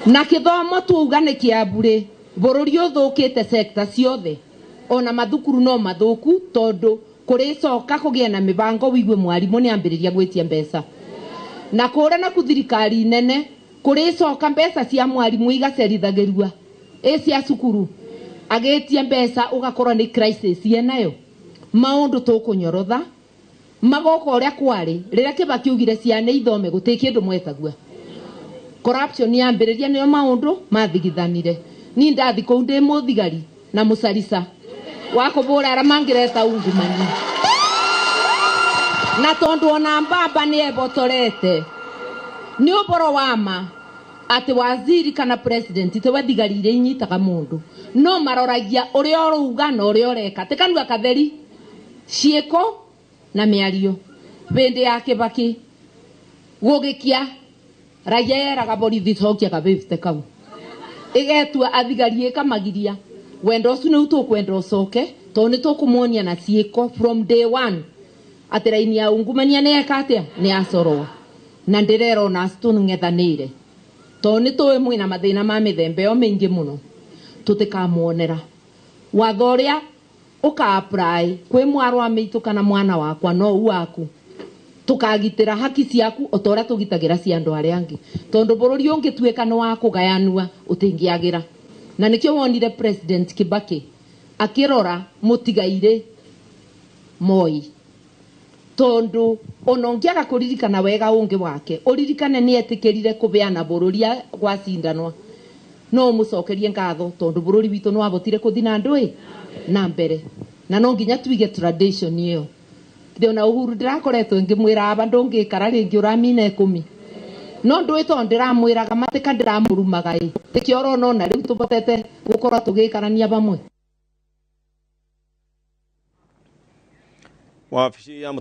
Na kithomo tuuga nĩ kĩambu-rĩ, bũrũri ũthũkĩte sector ciothe, ona mathukuru no mathuku tondu kũrĩcoka kũgĩe na mĩbango wigue mwarimũ nĩ ambĩrĩria gwĩtia mbeca. Na kũrĩa naku thirikari nene kũrĩcoka mbeca cia mwarimũ igacerithagĩrua ĩ cia cukuru agĩtie mbeca ũgakorwo nĩ crisis yenayo. Maũndũ tũkũnyorotha magoka ũrĩa kwarĩ rĩrĩa Kibaki augire ciana ithome gũtirĩ kĩndũ mwetagua. Corruption yambĩrĩria nĩyo maũndũ mathigithanire. Ni ndathi kũu ndĩ mũthigari na mũcarica wa kũbũra arĩa mangĩreta ungumania. Na tondũ ona mbamba nĩ ebotorete nĩ ũboro wa ma atĩ waziri kana president tiwe thigari iria inyitaga mũndũ, no maroragia ũrĩa ũrauga na ũrĩa ũreka, ti kanua katheri, ciĩko na mĩario. Hĩndĩ ya Kibaki gũgĩkia raia yeraga borithi cokia kabĩbte kau, ĩgetua athigari ĩkamagiria. Wendo ũcio nĩu tũkwenda ũcoke tondũ nĩ tũkũmuonia na ciĩko from day one atĩ raini ya ungumania nĩ eka atĩa, nĩ yacorwo. Na ndĩrera ona tũng'ethanĩire tondũ nĩ tũĩ mwĩna mathĩna ma mĩthemba ĩyo mĩingĩ mũno, tũtikamuonera watho ũrĩa ũka apply kwĩ mwarwa mĩitũ kana mwana wakwa no u waku, tukagitĩra haki ciaku o ta ũrĩa tũgitagĩra cia andũ arĩa angĩ, tondũ bũrũri ũngĩtuĩka nĩ wa kũgayanua ũtingĩagĩra. Na nĩkĩo wonire President Kibaki akĩrora mũtigairĩ Moi, tondũ ona ũngĩaga kũririkana wega ũngĩ wake ũririkane nĩ etĩkĩrire kũbeana bũrũri gwacindanwa, no ũmũcokerie ngatho tondũ bũrũri witũ nĩ wabotire kũthi na ndũĩ na mbere. Na no nginya tuige tradition ĩyo. Ndĩona Uhuru ndĩrakoretwo ngĩmwĩra aba ndũngĩikara rĩngĩ ũramina 10, no ndũĩ tondũ ndĩramwĩraga matĩka ndĩramũrumaga ĩ tĩkĩo ũrona ona rĩu tũbotete gũkorwo tũgĩikarania hamwe. Wabici ya